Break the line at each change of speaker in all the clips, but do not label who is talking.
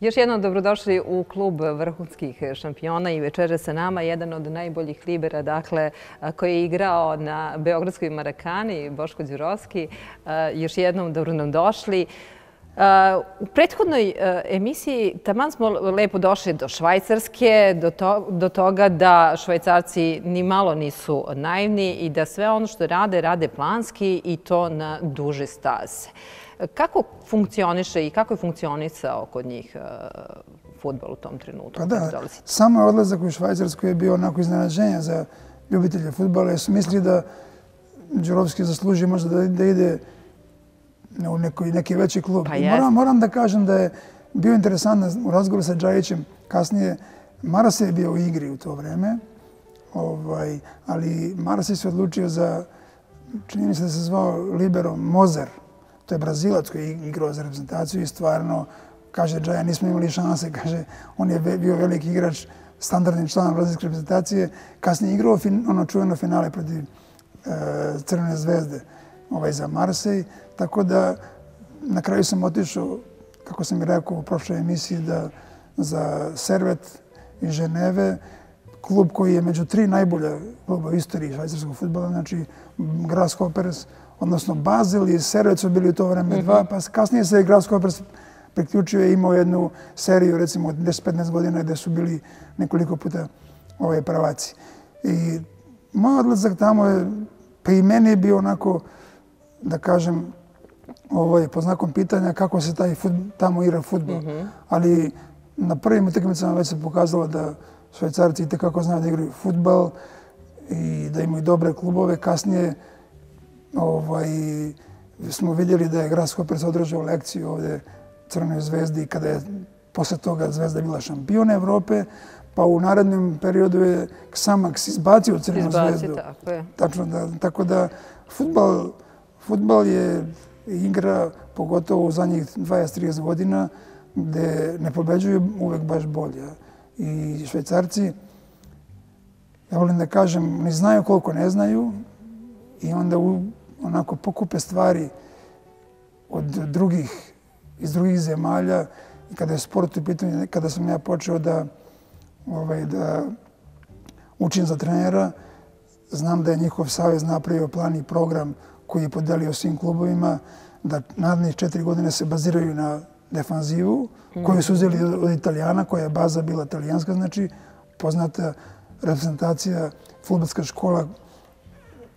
Još jednom dobrodošli u klub vrhunskih šampiona i večera sa nama jedan od najboljih libera, dakle, koji je igrao na Beogradskoj Marakani, Boško Đurovski. Još jednom dobro nam došli. U prethodnoj emisiji taman smo lepo došli do Švajcarske, do toga da Švajcarci ni malo nisu naivni i da sve ono što rade, rade planski i to na duže staze. Kako funkcioniše i kako je funkcionisao kod njih fudbal u tom trenutku?
Pa da, samo odlazak u Švajcarsku je bio onako iznenađenje za ljubitelje fudbala jer su mislili da Đurovski zasluži možda da ide u neki veći klub. Moram da kažem da je bio interesantan u razgovoru sa Džajićem kasnije. Marasej je bio u igri u to vreme, ali Marasej se odlučio za, čini mi se da se zvao libero Mozer. To je Brazilac koji je igrao za reprezentaciju i stvarno, kaže Džaja, nismo imali šanse, kaže, on je bio veliki igrač, standardni član brazilske reprezentacije. Kasnije igrao ono čuveno finale protiv Crvene zvezde za Marsej. Tako da na kraju sam otišao, kako sam i rekao u prošloj emisiji, za Servet iz Ženeve, klub koji je među 3 najbolja kluba u istoriji švajcarskog fudbala, znači Grasshoppers, odnosno Basel i Servet su bili u to vreme 2, pa kasnije se Grasshoppers priključio i imao jednu seriju, recimo od 10-15 godina, gde su bili nekoliko puta prvaci. I moj odlazak tamo je, pa i meni je bio onako, da kažem, pod znakom pitanja kako se tamo igra fudbal. Ali na prvim utakmicama već se pokazalo da Švajcarci itekako znaju da igraju fudbal i da imaju dobre klubove. Kasnije smo vidjeli da je Grasshoppers održao lekciju ovdje Crvenoj zvezdi kada je posle toga Zvezda bila šampion Evrope, pa u narednom periodu je Xamax izbacio Crvenu zvezdu. Tako da fudbal je igra, pogotovo u zadnjih 20-30 godina, gde ne pobeđuju uvek baš bolje. I Švajcarci, ja volim da kažem, ne znaju koliko ne znaju i onda onako pokupe stvari iz drugih zemalja. I kada je sport u pitanju, kada sam ja počeo da učim za trenera, znam da je njihov savez napravio plan i program koji je podelio svim klubovima, da narednih 4 godine se baziraju na defanzivu, koju su uzeli od Italijana, koja je baza bila italijanska, znači poznata reprezentacija, fudbalska škola,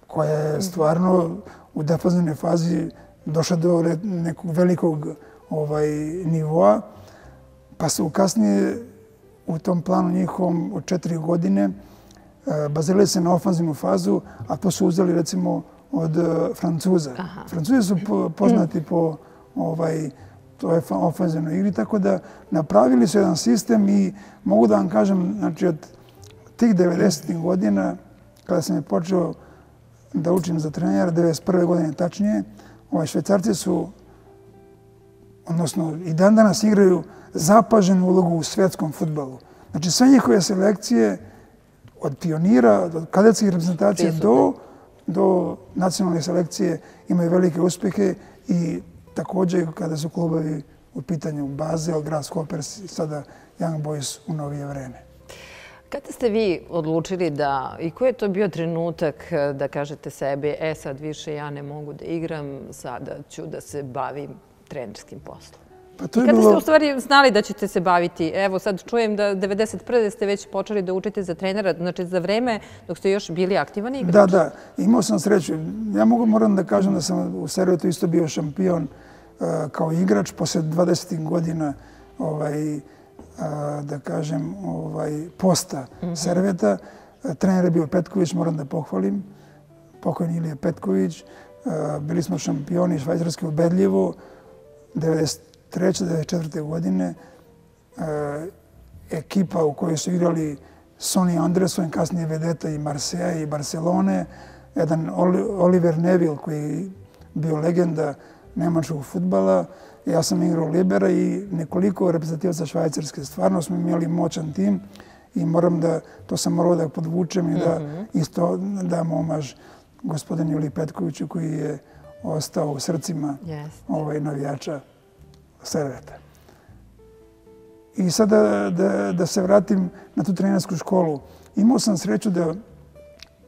koja je stvarno u defanzivnoj fazi došla do nekog velikog nivoa, pa su kasnije u tom planu njihovom od 4 godine bazirali se na ofanzivnu fazu, a to su uzeli recimo od Francuza. Francuzi su poznati po toj ofanzivnoj igri, tako da napravili su jedan sistem i mogu da vam kažem, znači od tih 90. godina, kada sam je počeo da učim za trenera, 91. godine tačnije, Švajcarci su, odnosno i dan danas igraju zapaženu ulogu u svjetskom fudbalu. Znači sve njihove selekcije od pionira, od kadetskih reprezentacija do nacionalne selekcije imaju velike uspjehe i također kada su klubovi u pitanju Basel, Grasshoppers i sada Young Boys u novije vreme.
Kada ste vi odlučili da, i koji je to bio trenutak da kažete sebi, sad više ja ne mogu da igram, sada ću da se bavim trenerskim poslom? Kada ste u stvari znali da ćete se baviti? Evo sad čujem da 1991. ste već počeli da učite za trenera, znači za vreme dok ste još bili aktivan igrač.
Da, imao sam sreću. Ja moram da kažem da sam u Servetu isto bio šampion kao igrač. Posle 20 godina, da kažem, posta Serveta. Trener je bio Petković, moram da pohvalim. Pokojni Ilija Petković. Bili smo šampioni Švajcarske ubedljivo. 1993. godine ekipa u kojoj su igrali Sonny Anderson, kasnije vedeta i Marseja i Barcelone, jedan Oliver Neville koji je bio legenda nemačkog fudbala. Ja sam igrao libera i nekoliko reprezentativaca Švajcarske. Stvarno smo imali moćan tim i to sam morao da podvučem i da isto dam omaž gospodinu Iliji Petkoviću koji je ostao u srcima navijača Serveta. I sada da se vratim na tu trenersku školu. Imao sam sreću da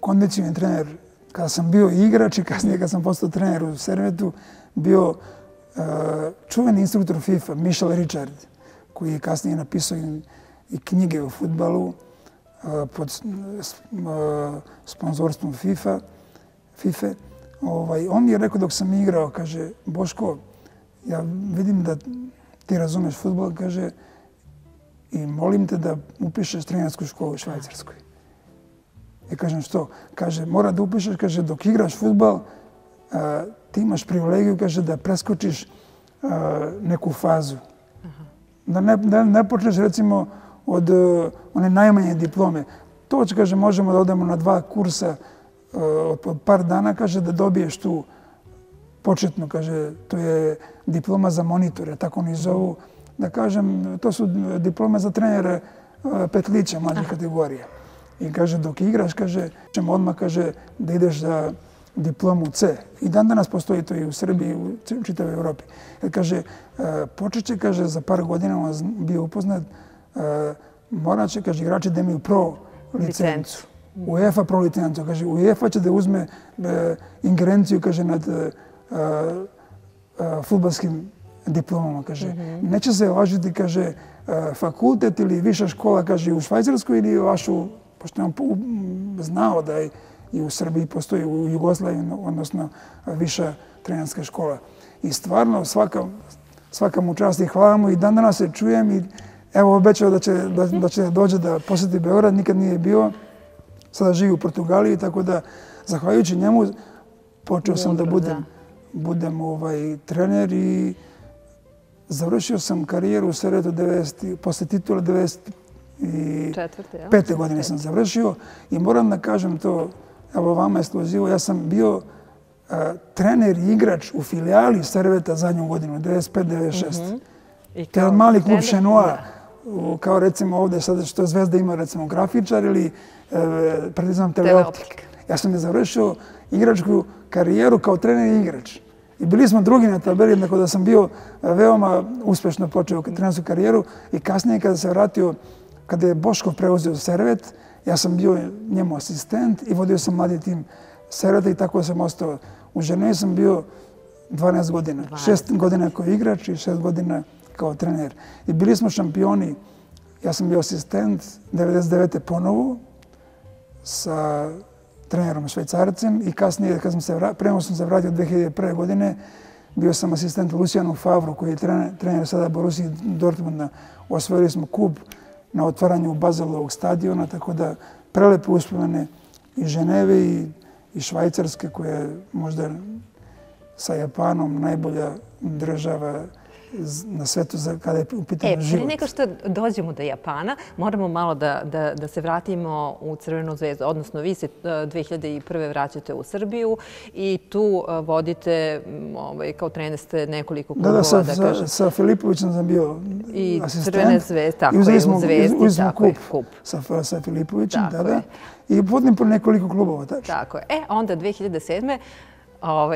kondicioni trener, kada sam bio igrač i kasnije kada sam postao trener u Servetu, bio čuveni instruktor FIFA, Michel Richard, koji je kasnije napisao i knjige o fudbalu pod sponzorstvom FIFA. On mi je rekao dok sam igrao, kaže, Boško, ja vidim da ti razumeš fudbal, kaže, i molim te da upišeš trenersku školu u Švajcarskoj. I kažem, što? Kaže, mora da upišeš, kaže, dok igraš fudbal, ti imaš privilegiju, kaže, da preskočiš neku fazu. Da ne počneš, recimo, od one najmanje diplome. To, kaže, možemo da odemo na 2 kursa od par dana, kaže, da dobiješ tu početnu, kaže, to je diploma za monitore, tako oni zovu. Da kažem, to su diplome za trenere petlića, mlađe kategorije. I kaže, dok igraš, kaže, ćemo odmah, kaže, da ideš za diplomu C. I dan danas postoji to i u Srbiji i u čitavoj Evropi. Jer kaže, počet će, kaže, za par godina, on bio upoznat, morat će, kaže, igrači da imaju pro licencu. UEFA pro licencu. Kaže, UEFA će da uzme ingerenciju, kaže, nad fudbalskim diplomama, kaže. Neće se važiti, kaže, fakultet ili viša škola, kaže, u Švajcarskoj ili vašu, pošto je on znao da i u Srbiji postoji, u Jugoslaviji, odnosno viša trenerska škola. I stvarno, svaka mu čast i hvala mu i dan danas se čujem i evo obećao da će dođe da posjeti Beograd, nikad nije bio. Sada živi u Portugaliji, tako da, zahvaljujući njemu, počeo sam da budem trener i završio sam karijeru u Servetu posle titula 1995. godine sam završio i moram da kažem to, evo vama ekskluzivo, ja sam bio trener i igrač u filijali Serveta zadnju godinu, 95-96. To je mali klub Šenoa, kao recimo ovdje sada što Zvezda ima recimo grafičar ili Partizan Teleoptik. Ja sam je završio igračku karijeru kao trener i igrač. I bili smo drugi na tabeli, tako da sam bio veoma uspešno počeo trenersku karijeru i kasnije kada se vratio, kada je Boško preuzeo Servet, ja sam bio njemu asistent i vodio sam mladi tim Serveta i tako sam ostao. U Ženevi sam bio 12 godina. 6 godina kao igrač i 6 godina kao trener. I bili smo šampioni. Ja sam bio asistent 99. ponovo sa trenerom Švajcarcem i kasnije, prema sam se vratio 2001. godine, bio sam asistent Lucianu Favru, koji je trener sada Borussia Dortmunda. Osvojili smo kup na otvaranju Bazelovog stadiona, tako da prelepe uspomene i Ženeve i Švajcarske, koja je možda sa Japanom najbolja država na svetu kada je u pitanju život.
Prije nego što dođemo do Japana, moramo malo da se vratimo u Crvenu zvezdu. Odnosno, vi se 2001. vraćate u Srbiju i tu vodite, kao trener ste nekoliko klubova, da kažem.
Da, sa Filipovićem sam bio asistent.
I Crvene zvezde, tako je, u Zvezdi, tako je, kup.
Sa Filipovićem, da. I vodim po nekoliko klubova, tačno.
Tako je. Onda 2007.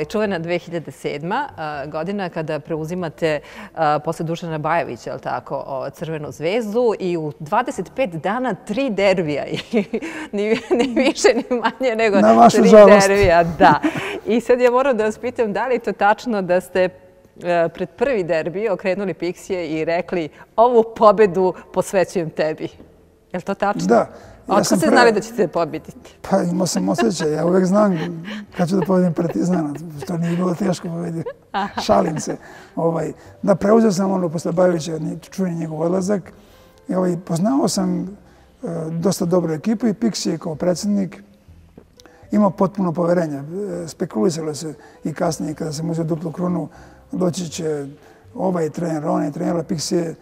Čuvena 2007. godina kada preuzimate posle Dušana Bajevića, je li tako, Crvenu zvezdu i u 25 dana 3 derbija. Ni više, ni manje nego 3 derbija. Da. I sad ja moram da vas pitam da li je to tačno da ste pred prvi derbi okrenuli Piksije i rekli ovu pobedu posvećujem tebi. Je li to tačno?
Da.
Otko ste znali da ćete pobediti?
Pa imao sam osjećaj. Ja uvek znam kad ću da pobedim Partizana. To nije bilo teško pobediti. Šalim se. Da, preuzeo sam posle Bajevića, čujem njegov odlazak. Poznao sam dosta dobru ekipu i Piksije kao predsjednik imao potpuno poverenje. Spekulisalo se i kasnije kada sam uzeo duplu krunu, doći će ovaj trener, onaj trener. Piksije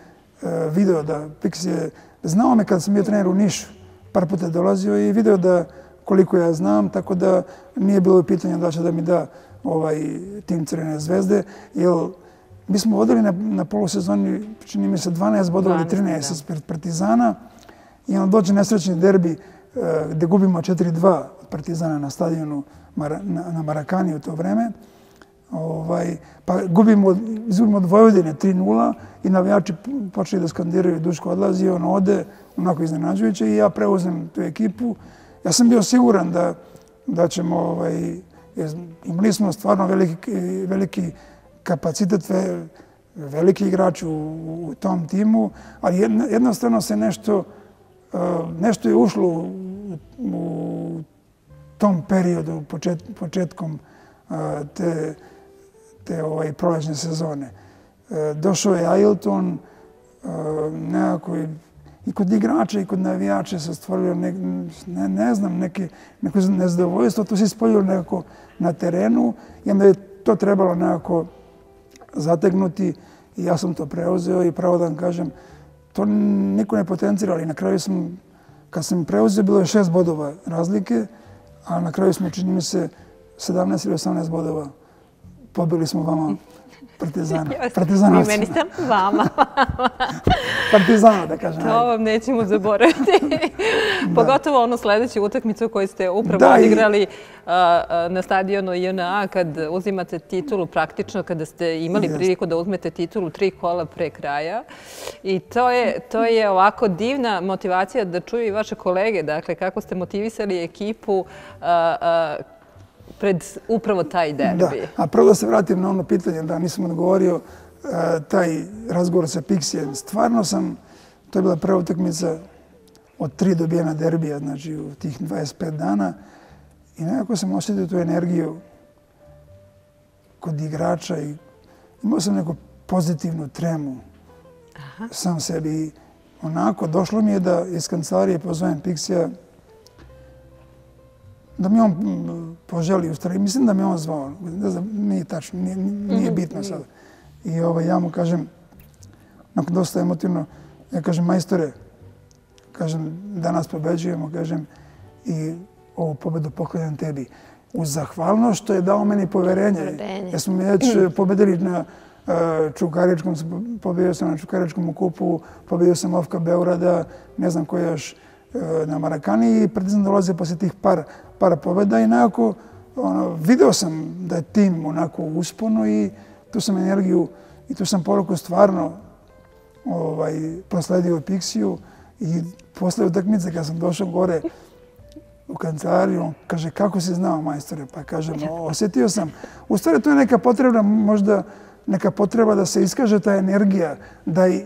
video da Piksije znao me kada sam bio trener u Nišu. Par puta je dolazio i video da koliko ja znam, tako da nije bilo pitanja da će da mi da tim Crvene zvezde. Jer mi smo vodili na polusezoni, čini mi se 12 bodova ili 13 ispred Partizana i onda dođe nesrećni derbi gde gubimo 4-2 od Partizana na stadionu na Marakani u to vreme. Pa izgubimo od Vojvodine 3:0 i navijači počeli da skandiraju Duško odlazi, on ode, onako iznenađujuće i ja preuzem tu ekipu. Ja sam bio siguran da ćemo, imali smo stvarno veliki kapacitet, veliki igrač u tom timu, ali jednostavno se nešto je ušlo u tom periodu, početkom te prolećne sezone. Došao je Ailton, nekako i kod igrača i kod navijača se stvorilo, ne znam, neko nezadovoljstvo. To se ispoljilo nekako na terenu i onda je to trebalo nekako zategnuti i ja sam to preuzeo i pravo da vam kažem, to niko ne potencira, ali na kraju kad sam preuzeo, bilo je 6 bodova razlike, a na kraju smo, čini mi se, 17 ili 18 bodova. Pobili smo vama Partizana.
Vi meni sam vama.
Partizana, da kažem.
To vam nećemo zaboraviti. Pogotovo onu sljedeću utakmicu koju ste upravo odigrali na stadionu JNA kad uzimate titulu, praktično kada ste imali priliku da uzmete titulu 3 kola pre kraja. I to je ovako divna motivacija da čuju i vaše kolege. Dakle, kako ste motivisali ekipu pred upravo taj derbi.
Da, a prvo da se vratim na ono pitanje, da nisam odgovorio, taj razgovor sa Pixijem. Stvarno to je bila prva utakmica od 3 dobijena derbija, znači u tih 25 dana. I nekako sam osjetio tu energiju kod igrača i imao sam neku pozitivnu tremu sam sebi. Onako, došlo mi je da iz kancelarije pozovem Pixija da mi on poželi, u stvari, mislim da mi on zvao, nije tačno, nije bitno sada. I ja mu kažem, nakon dosta emotivno, ja kažem, majstore, kažem, danas pobeđujemo, kažem, i ovu pobedu poklanjam tebi. Uz zahvalnost što je dao meni poverenje. Ja smo mi već pobedili na Čukaričkom, pobedio sam na Čukaričkom kupu, pobedio sam Ofka Beograda, ne znam ko još, na Marakani i Partizan dolaze posle tih par pobjeda i nekako video sam da je tim onako usponu i tu sam energiju i tu sam poruku stvarno prosledio Pixiju i posle utakmice kad sam došao gore u kancelariju, on kaže kako si znao majstore, pa kažem osjetio sam. U stvari to je neka potrebna, možda neka potreba da se iskaže ta energija,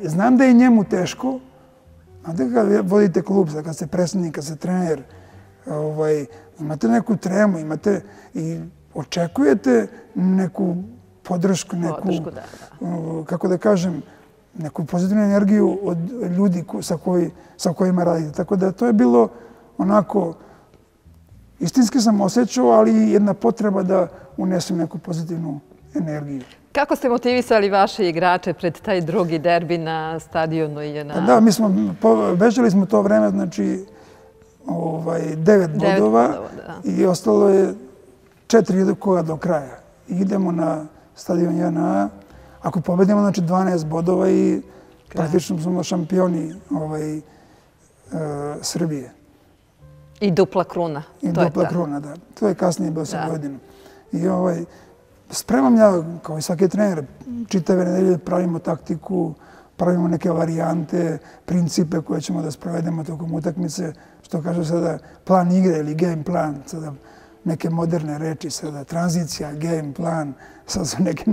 znam da je njemu teško. Znate kad vodite klub, kad ste predsednik, kad ste trener, imate neku tremu, imate i očekujete neku podršku, neku, kako da kažem, neku pozitivnu energiju od ljudi sa kojima radite. Tako da to je bilo onako, istinski sam osjećao, ali i jedna potreba da unesem neku pozitivnu energiju.
Kako ste motivisali vaše igrače pred taj drugi derbi na stadionu JNA?
Da, bežali smo to vreme, znači 9 bodova i ostalo je 4 kola do kraja. Idemo na stadion JNA, ako pobedimo, znači 12 bodova i praktično smo šampioni Srbije.
I dupla kruna.
I dupla kruna, da. To je kasnije bilo sa Vojvodinom. I spremam ja, kao i svaki trener, čitave nedelje pravimo taktiku, pravimo neke varijante, principe koje ćemo da sprovedemo tokom utakmice, što kaže sada plan igre ili game plan, sada neke moderne reči, sada tranzicija, game plan, sad su neki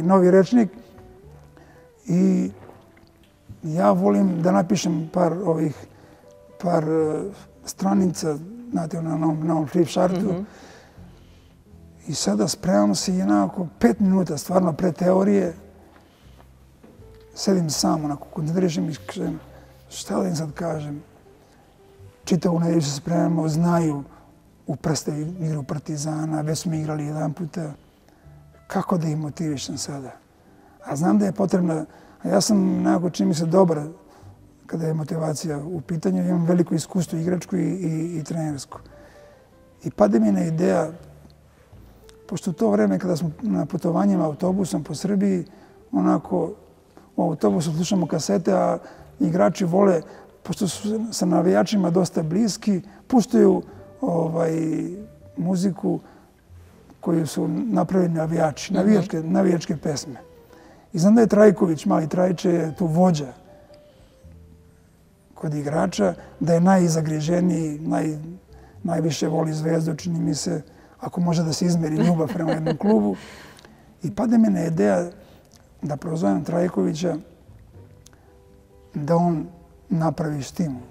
novi rečnik. I ja volim da napišem par stranica, znate, na onom flipchartu. I sada spremam se jednako 5 minuta, stvarno pre teorije. Sedim sam, onako, koncentrišem i kažem, šta da im sad kažem? Čitavu nedelju se spremamo, znaju u prste igru Partizana, već smo igrali jedan puta. Kako da ih motivišem sada? A znam da je potrebna, a ja sam nekako čini mi se dobar kada je motivacija u pitanju. Imam veliko iskustvo igračko i trenersko. I pade mi na ideja, pošto to vreme kada smo na putovanjima autobusom po Srbiji, onako u autobusu slušamo kasete, a igrači vole, pošto su sa navijačima dosta bliski, puštaju muziku koju su napravili navijači, navijačke pesme. I znam da je Trajković, mali Trajče, je tu vođa kod igrača, da je najzagriženiji, najviše voli Zvezdu, čini mi se, ako može da se izmeri ljubav prema jednom klubu. I pade mi na ideja da prozovem Trajkovića da on napravi Štimung.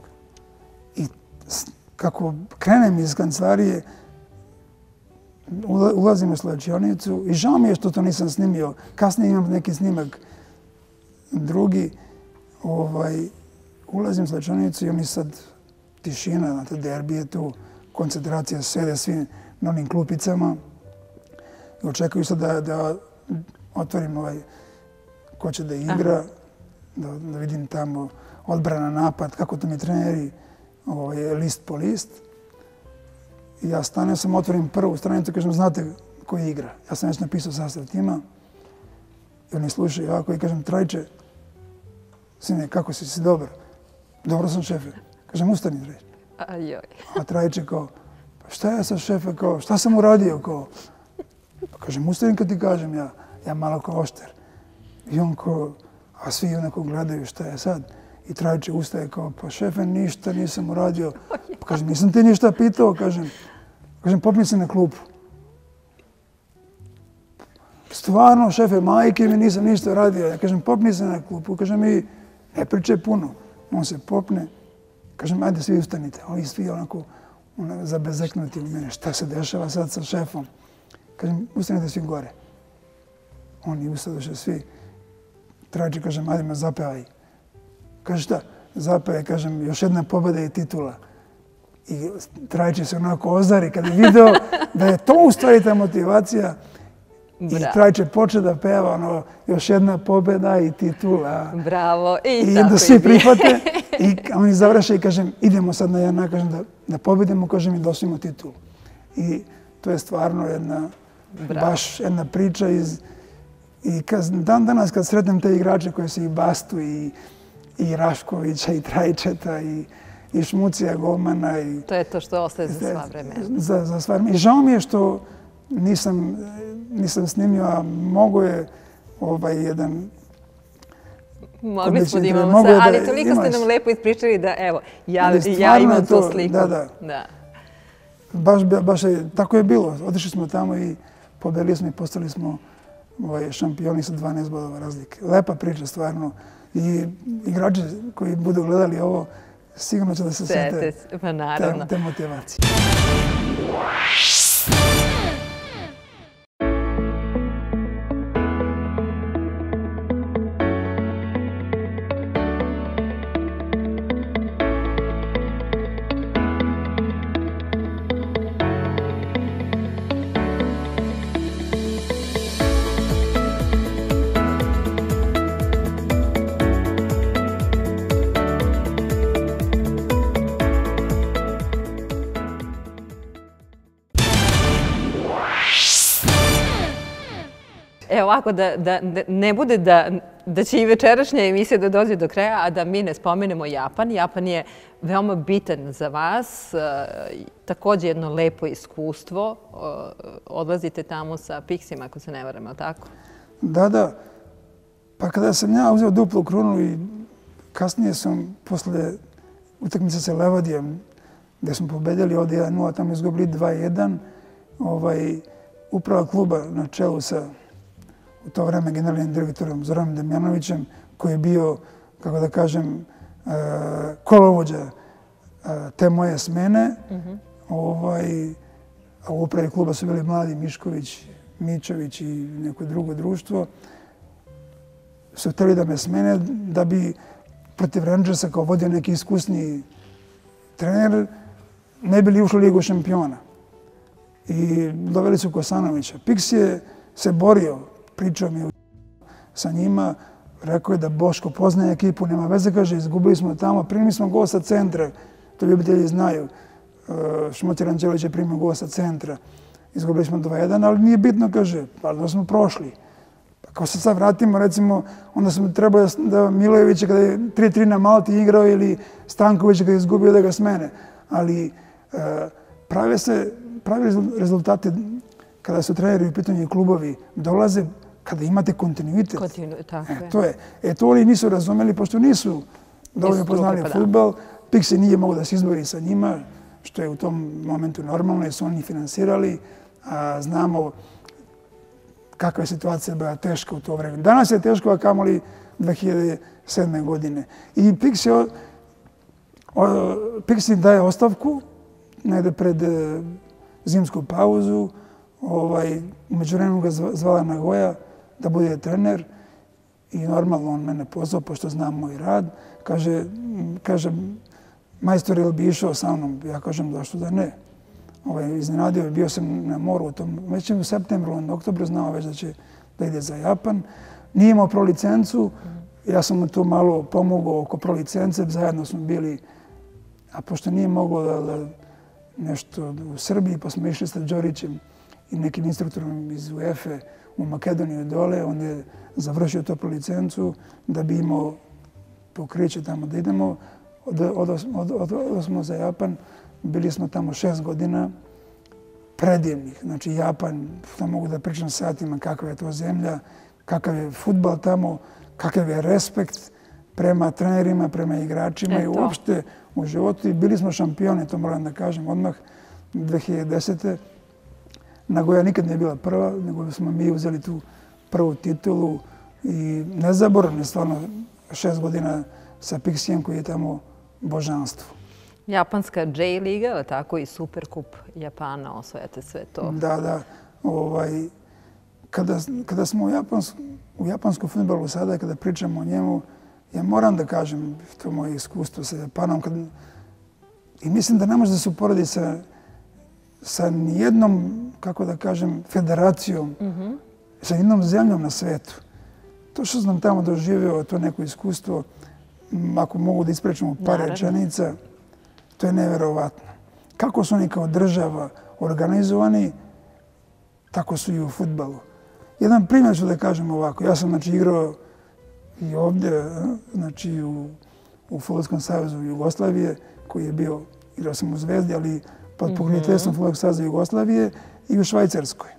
I kako krenem iz kancelarije, ulazim u slačionicu i žao mi je što to nisam snimio. Kasnije imam neki snimak drugi. Ulazim u slačionicu i oni sad tišina, znate, derbi je tu, koncentracija, sede svi na onim klupicama. I očekuju sad da otvorim ko će da igra, da vidim tamo odbrana, napad, kako to mi treneri list po list. I ja stanem sam, otvorim prvu stranicu, kažem, znate ko igra. Ja sam već napisao sastav tima. I oni slušaju ovako i kažem, Trajče, sine, kako si dobar? Dobro sam, šefe. Kažem, ustani, Trajče. A Trajče kao, pa šta ja sa šefe, kao, šta sam uradio, kao? Pa kažem, ustani kad ti kažem, ja malo kao ošter. I on kao, a svi onako gledaju šta je sad. I Trajče ustaje kao, pa šefe, ništa nisam uradio. Pa kažem, nisam ti ništa pitao, kažem, popni se na klupu. Stvarno, šefe, majke mi nisam ništa radio. Ja kažem, popni se na klupu. Kažem, i ne pričaj puno. On se popne. Kažem, ajde, svi ustanite. Oni svi onako zabezeknuti u mene. Šta se dešava sad sa šefom? Kažem, ustanite svi gore. Oni ustadoše svi. Trajče, kažem, ajde me zapevaj. Kaže, šta? Zapevaj, kažem, još jedna pobjeda i titula. I Trajče se onako ozari kad je video da je to u stvari ta motivacija. I Trajče poče da peva još jedna pobjeda i titula.
Bravo.
I da svi prihvate. I oni završe i kažem, idemo sad na jedna, kažem, da pobjedimo, kažem, i da osvojimo titulu. I to je stvarno baš jedna priča i dan danas kad sretnem te igrače koje su i Bastu i Raškovića i Trajčeta i Šmucija golmana.
To je to što ostaje za sva vremena.
Za sva vremena. I žao mi je što nisam snimio, a mogo je jedan...
Mogli smo da imamo sve, ali toliko ste nam lepo ispričali da, evo, ja imam tu sliku.
Da. Baš je, tako je bilo. Otišli smo tamo i pobedili smo i postali smo šampioni sa 12 bodova razlike. Lepa priča, stvarno. I igrači koji budu gledali ovo, sigurno će da se sjete te motivacije.
Evo ovako, da ne bude da će i večerašnja emisija da dođe do kraja, a da mi ne spomenemo Japan. Japan je veoma bitan za vas, također jedno lepo iskustvo. Odlazite tamo sa Pixima, ako se ne varam, ali tako?
Da. Pa kada sam ja uzeo duplu krunu i kasnije sam posle utakmice sa Levadijem, gde smo pobedili od 1-0, tamo izgubili 2-1, uprava kluba na čelu sa u to vreme generalnim direktorom Zoranom Damjanovićem, koji je bio, kako da kažem, kolovođa te moje smene. A u upravi kluba su bili mladi Mišković, Mičović i neko drugo društvo. Su hteli da me smene da bi protiv Rangersa kao vodio neki iskusni trener ne bili ušli u Ligu šampiona. I doveli su Kosanovića. Pix je se borio, pričao mi sa njima, rekao je da Boško poznaje ekipu, nema veze, kaže, izgubili smo tamo, primili smo gol sa centra, to ljubitelji znaju. Šmotir Anđelović je primio gol sa centra, izgubili smo 2-1, ali nije bitno, kaže, ali da smo prošli. Kao se sad vratimo, recimo, onda smo trebali da Milojevića kada je 3-3 na Malti igrao ili Stankovića kada je izgubio da ga smene. Ali pravi rezultati kada su treneri u pitanju i klubovi, dolaze kada imate kontinuitet.
Tako je.
To oni nisu razumeli, pošto nisu dovoljno poznali fudbal. Pixi nije mogao da se izbori sa njima, što je u tom momentu normalno, jer su oni finansirali. Znamo kakva je situacija bila teška u to vreme. Danas je teško, a kamoli 2007. godine. I Pixi daje ostavku negde pred zimsku pauzu. U međuvremenu ga zvala Nagoya da bude trener i normalno on mene pozvao, pošto znam moj rad. Kaže, majstor, je li bi išao sa mnom? Ja kažem, zašto da ne? Iznenadio, bio sam na moru već u septembru, onda oktobru znao već da će da ide za Japan. Nije imao pro licencu, ja sam mu tu malo pomogao oko pro licence, zajedno smo bili, a pošto nije mogao da nešto u Srbiji, pa smo išli sa Đorićem i nekim instruktorom iz UEFA u Makedoniju dole, on je završio to pro licencu da bi imao pokriće tamo da idemo. Odo smo za Japan, bili smo tamo 6 godina, predivnih. Znači, Japan, što mogu da pričam satima, kakva je to zemlja, kakav je fudbal tamo, kakav je respekt prema trenerima, prema igračima i uopšte u životu. I bili smo šampioni, to moram da kažem odmah, 2010. Nagoya nikad nije bila prva, nego smo mi uzeli tu prvu titulu i nezaboravno, stvarno 6 godina sa Pixijem koji je tamo božanstvo.
Japanska J-liga, ali tako i Superkup Japana, osvajate sve to.
Da. Kada smo u japanskom fudbalu sada, kada pričamo o njemu, ja moram da kažem, to je moje iskustvo sa Japanom, i mislim da ne može da se uporedi sa nijednom, kako da kažem, federacijom, sa jednom zemljom na svetu. To što sam tamo doživio, to neko iskustvo, ako mogu da isprečemo par rečenica, to je neverovatno. Kako su oni kao država organizovani, tako su i u fudbalu. Jedan primjer ću da kažem ovako. Ja sam igrao i ovdje, znači u Fudbalskom savezu Jugoslavije, koji je bio, igrao sam u Zvezdi, ali pod pokroviteljstvom Fudbalskog saveza Jugoslavije i u Švajcarskoj.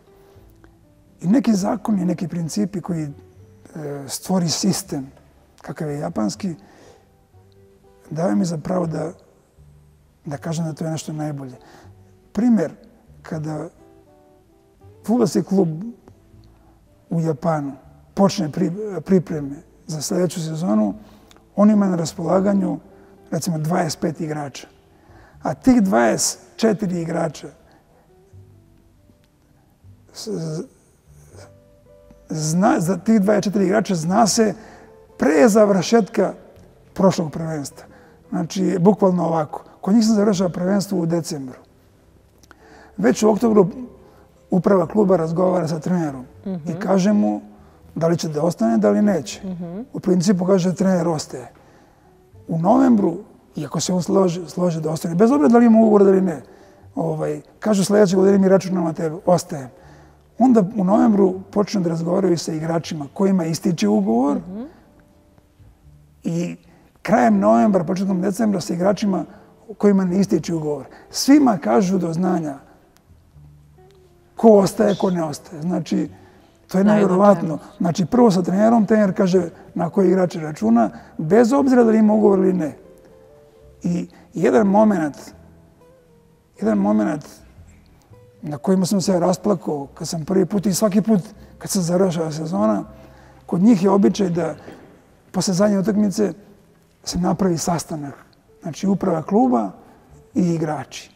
I neki zakoni, neki principi koji stvori sistem, kakav je japanski, daju mi za pravo da kažem da to je nešto najbolje. Primjer, kada fudbalski klub u Japanu počne pripreme za sljedeću sezonu, on ima na raspolaganju, recimo, 25 igrača. A tih 24 igrača za tih 24 igrača zna se pre završetka prošlog prvenstva. Znači, bukvalno ovako. Kod njih sam završao prvenstvo u decembru. Već u oktobru uprava kluba razgovara sa trenerom i kaže mu da li će da ostane, da li neće. U principu kaže da trener ostaje. U novembru, iako se on složi da ostane, bez obzira da li ima ugovor da li ne, kažu sljedeće godine mi računamo na tebe, ostajem. Onda u novembru počnu da razgovaraju sa igračima kojima ističe ugovor i krajem novembra, početkom decembra sa igračima kojima ne ističe ugovor. Svima kažu do znanja ko ostaje, ko ne ostaje. Znači, to je nevjerovatno. Znači, prvo sa trenerom, trener kaže na koji igrače računa, bez obzira da li ima ugovor ili ne. I jedan moment na kojima sam se rasplakao, kad sam prvi put i svaki put kad sam završava sezona, kod njih je običaj da posle zadnje utakmice se napravi sastanak. Znači, uprava kluba i igrači.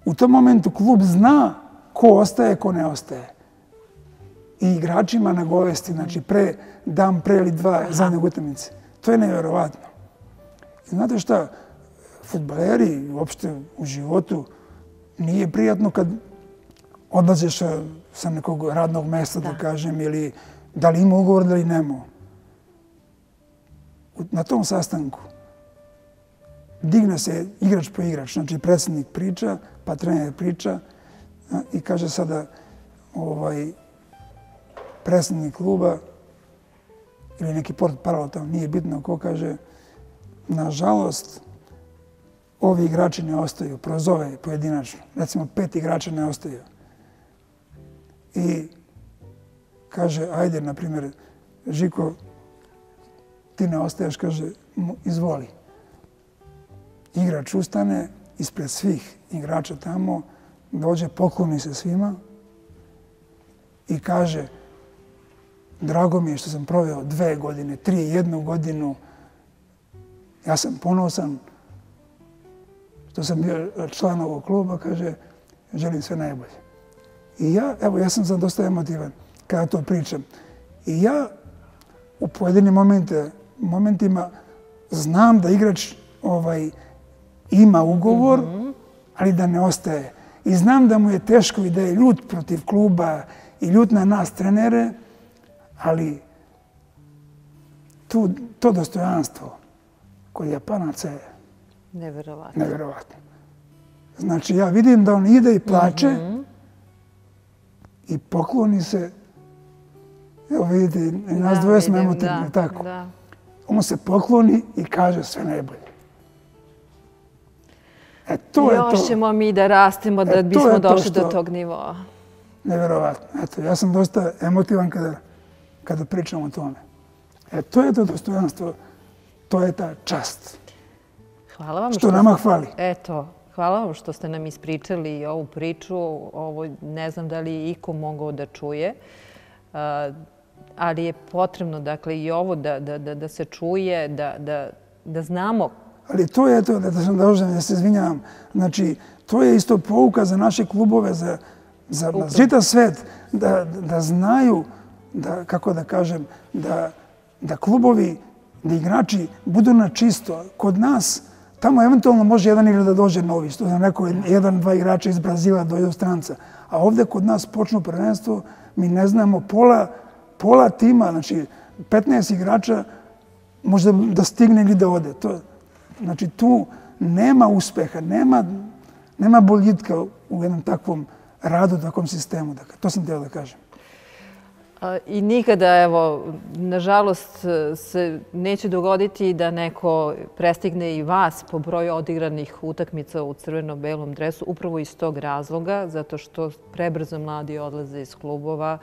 U tom momentu klub zna ko ostaje, ko ne ostaje. I igračima nagovesti, znači dan pre ili dva zadnje utakmice. To je nevjerovatno. I znate šta, fudbaleri uopšte u životu nije prijatno kad odlaziš sa nekog radnog mesta, da kažem, ili da li ima ugovor, da li nema. Na tom sastanku digne se igrač po igrač, znači predsjednik priča, pa trener priča i kaže sada predsjednik kluba ili neki portparol, tamo nije bitno ko kaže, nažalost, ovi igrači ne ostaju, prozove pojedinačno. Recimo 5 igrača ne ostaju. i kaže, ajde, na primjer, Žiko, ti ne ostaješ, kaže, izvoli. Igrač ustane ispred svih igrača tamo, dođe, pokloni se svima i kaže, drago mi je što sam proveo 2 godine, 3, 1 godinu. Ja sam ponosan što sam bio član ovog kluba, kaže, želim sve najbolje. I ja sam sad dosta emotivan kada to pričam. I ja u pojedinim momentima znam da igrač ima ugovor, ali da ne ostaje. I znam da mu je teško i da je ljut protiv kluba i ljut na nas trenere, ali to dostojanstvo kod Japanaca je neverovatno. Znači, ja vidim da on ide i plače i pokloni se. Evo vidite, nas dvoje smo emotivni, tako. On se pokloni i kaže sve najbolje.
Još ćemo mi da rastemo da bismo došli do tog nivoa.
Neverovatno. Eto, ja sam dosta emotivan kada pričam o tome. To je to dostojanstvo, to je ta čast.
Hvala vam
što nama hvali.
Eto, hvala vam što ste nam ispričali ovu priču. Ovo ne znam da li je iko mogao da čuje, ali je potrebno, dakle, i ovo da se čuje, da znamo.
Ali to je to, da se izvinjavam, znači, to je isto pouka za naše klubove, za čitav svet, da znaju, kako da kažem, da klubovi, da igrači budu na čisto. Kod nas, tamo eventualno može jedan ili da dođe novi, što znam neko, 1-2 igrača iz Brazila dođe u stranca. A ovdje kod nas počnu prvenstvo, mi ne znamo pola tima, znači 15 igrača možda da stigne ili da ode. Znači tu nema uspeha, nema boljitka u jednom takvom radu, u takvom sistemu. To sam htio da kažem.
I nikada, evo, nažalost, se neće dogoditi da neko prestigne i vas po broju odigranih utakmica u crveno-belom dresu, upravo iz tog razloga, zato što prebrzo mladi odlaze iz klubova,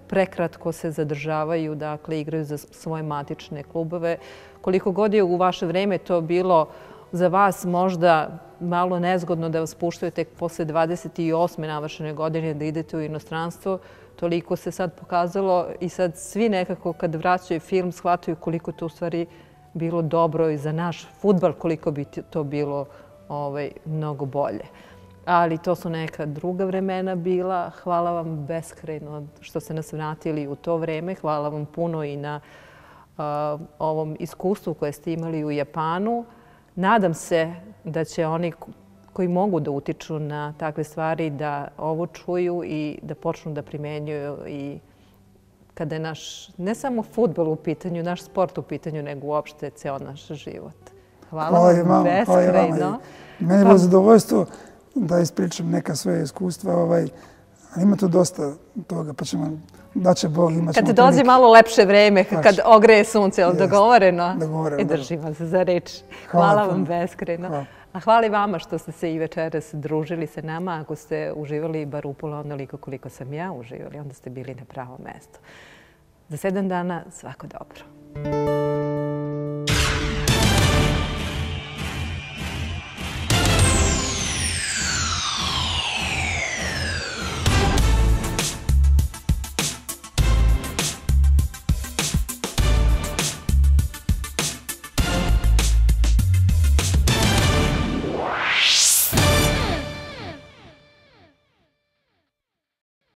prekratko se zadržavaju, dakle, igraju za svoje matične klubove. Koliko god je u vaše vreme to bilo za vas možda malo nezgodno da vas puštaju tek posle 28. navršene godine da idete u inostranstvo, toliko se sad pokazalo i sad svi nekako kad vraćaju film shvataju koliko to u stvari bilo dobro i za naš fudbal, koliko bi to bilo mnogo bolje. Ali to su neka druga vremena bila. Hvala vam beskrajno što ste nas vratili u to vreme. Hvala vam puno i na ovom iskustvu koje ste imali u Japanu. Nadam se da će oni koji mogu da utiču na takve stvari da ovo čuju i da počnu da primenjuju i kada je naš, ne samo fudbal u pitanju, naš sport u pitanju, nego uopšte ceo naš život. Hvala vam beskrajno.
Meni je bilo zadovoljstvo da ispričam neka svoje iskustva. Ima tu dosta toga, pa ćemo, da će Bog, imat ćemo
kad dođe malo lepše vreme, kad ogreje sunce, je li dogovoreno?
Dogovoreno.
I držim vas za reč. Hvala vam beskrajno. A hvala i vama što ste se i večeras družili sa nama. Ako ste uživali bar upola onoliko koliko sam ja uživali, onda ste bili na pravom mestu. Za 7 dana svako dobro.